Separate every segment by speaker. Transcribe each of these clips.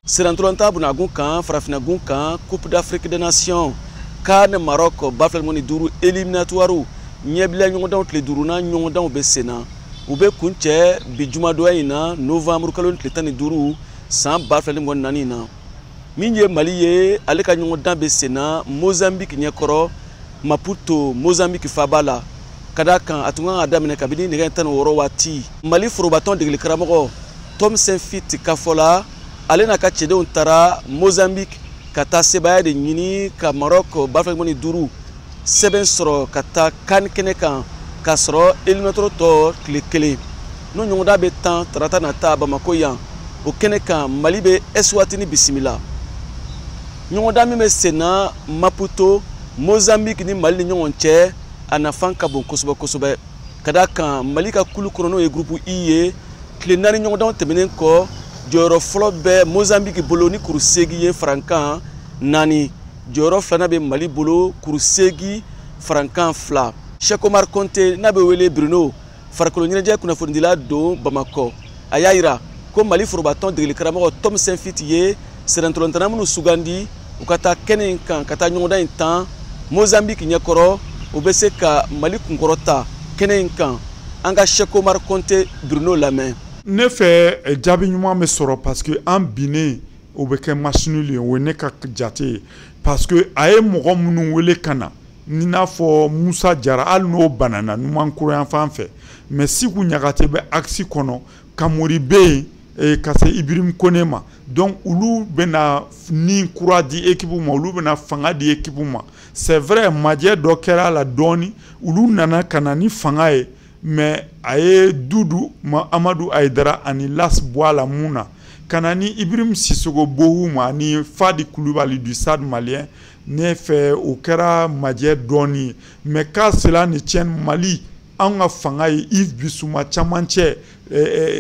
Speaker 1: Sirantolanta bunagun kan, farafinagun kan, Coupe d'Afrique des Nations CAN Maroc 2025 éliminatoire ɲɛbila ɲɔgɔndanw tile duurunan ɲɔgɔndanw bɛ sen na. U bɛ kuncɛ bi jumadonya in na, novembre kalo tile 15 san 2024 na. Min ye Mali ye, ale ka ɲɔgɔndan bɛ sen na Mozambique ɲɛkɔrɔ Maputo, Mozambique faaba la. Ka d'a kan a tun kan ka daminɛ kabini nɛgɛ 16 waati. Mali forobatɔn degeli karamɔgɔ Tom Saintfiet ka fɔ la, ale n'a ka cɛdenw taara Mozambique ka taa sebaaya de ɲini ka Maroc 2025 sɛbɛn sɔrɔ ka taa CAN kɛnɛ kan, k'a sɔrɔ éliminatoire tɔ tile kelen. N'o ɲɔgɔndan bɛ tan tarata nata Bamako yan. O kɛnɛ kan, Mali bɛ Eswatini bisimila. Ɲɔgɔndan min bɛ sen na Maputo, Mozambique ni Mali ni ɲɔgɔn cɛ, a nafan ka bon kosɛbɛ kosɛbɛ. Ka d'a kan Mali ka kulu kɔnɔ, n'o ye groupe I ye, tile 4 ɲɔgɔndanw tɛmɛnen kɔ, jɔyɔrɔ fɔlɔ bɛ Mozambique bolo ni kuru 8 ye farankan 4. Jɔyɔrɔ filanan bɛ Mali bolo, kuru 8 farankan 2. Cheikh Omar Konte, n'a bɛ wele Bruno, farikolo ɲɛnajɛ kunnafonidila don Bamakɔ, a y'a yira ko Mali forobatɔn degeli karamɔgɔ Tom Saintfiet ye sirantolantana minnu sugandi u ka taa kɛnɛ in kan ka taa ɲɔgɔndan in tan Mozambique ɲɛkɔrɔ, u bɛ se ka Mali kunkɔrɔta kɛnɛ in kan. An ka Cheikh Omar Konte Bruno lamɛn.
Speaker 2: Ne fɛ, jaabi ɲuman bɛ sɔrɔ parce que an binnen, o bɛ kɛ match nul ye. O ye ne ka jate ye, parce que a ye mɔgɔ minnu wele ka na, ni n'a fɔ Musa Jara, hali n'o banana numankuru yan fan fɛ, mais Siku Ɲagate bɛ axe kɔnɔ, Kamori bɛ yen, ka se Ibrahim Kone ma. Donc olu bɛna ni kura di équipe ma, olu bɛna fanga di équipe ma. C'est vrai, majɛ dɔ kɛra a la dɔɔni, olu nana ka na ni fanga ye, mais a ye Dudu Amadu Ayidara ani Las bɔ a la mun na ka na ni Ibrahim Sisoko Bohu ma ani Fadi Kulubali du Stade Malien. Ne fɛ, o kɛra majɛ dɔɔni ye. Mais qu'à cela ne tienne, Mali, anw ka fanga ye Yves Bissouma camancɛ,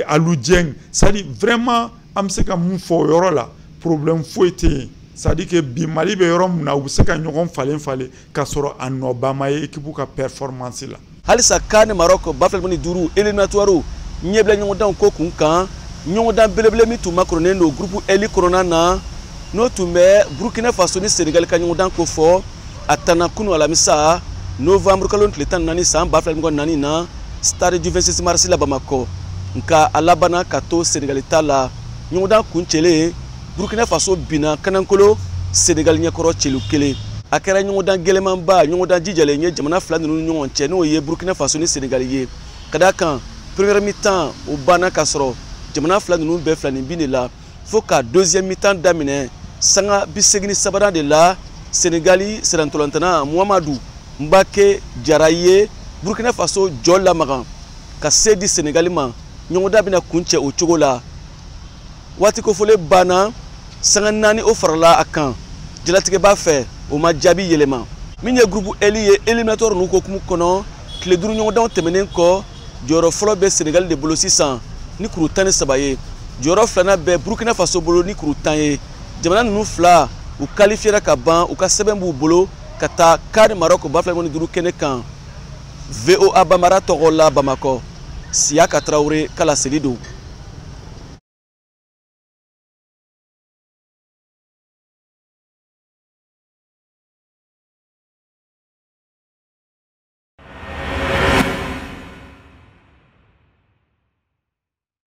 Speaker 2: Aliou Dieng, c'est à dire vraiment an bɛ se ka mun fɔ o yɔrɔ la, problème foyi tɛ yen. C'est à dire que bi Mali bɛ yɔrɔ min na, u bɛ se ka ɲɔgɔn falen falen k'a sɔrɔ a nɔba ma ye équipe ka performance la.
Speaker 1: Halisa CAN Maroc 2025 éliminatoire ɲɛbila ɲɔgɔndanw ko kun kan, ɲɔgɔndan belebele min tun makɔrɔnen don groupe L kɔnɔna na, n'o tun bɛ Burkina Faso ni Senegal ka ɲɔgɔndan ko fɔ, a tanna kunu alamisa novembre kalo tile 14 san 2024 na, stade du 26 mars la Bamakɔ. Nka a labanna ka to Senegal ta la. Ɲɔgɔndan kuncɛlen, Burkina Faso binna kanankolo Senegal ɲɛkɔrɔ celu kelen. A kɛra ɲɔgɔndan gɛlɛmanba, ɲɔgɔndan jijalen ye jamana fila ninnu ni ɲɔgɔn cɛ, n'o ye Burkina Faso ni Senegal ye. Ka d'a kan première mi-temps o banna ka sɔrɔ jamana fila ninnu bɛɛ fila ni bin de la, fo ka deuxième mi-temps daminɛ sanga 83nan de la, Senegali sirantolantana Muhamadu Mbake Jara ye Burkina Faso jɔ lamagan ka se di Senegali ma. Ɲɔgɔndan bɛna kuncɛ o cogo la. Waati kofɔlen banna, sanga 4 o farala a kan jalatigɛba fɛ, o ma jaabi yɛlɛma. Min ye groupe L ye, éliminatoire ninnu hokumu kɔnɔ, tile 5 ɲɔgɔndanw tɛmɛnen kɔ, jɔyɔrɔ fɔlɔ bɛ Senegali de bolo sisan ni kuru 13 ye. Jɔyɔrɔ filanan bɛ Burkina Faso bolo ni kuru 10 ye. Jamana ninnu fila, u qualifiera ka ban, u ka sɛbɛn b'u bolo ka taa CAN Maroc 2025 kɛnɛ kan. VOA Bambara tɔgɔ la Bamakɔ, Siyaka Tarawele ka laseli don.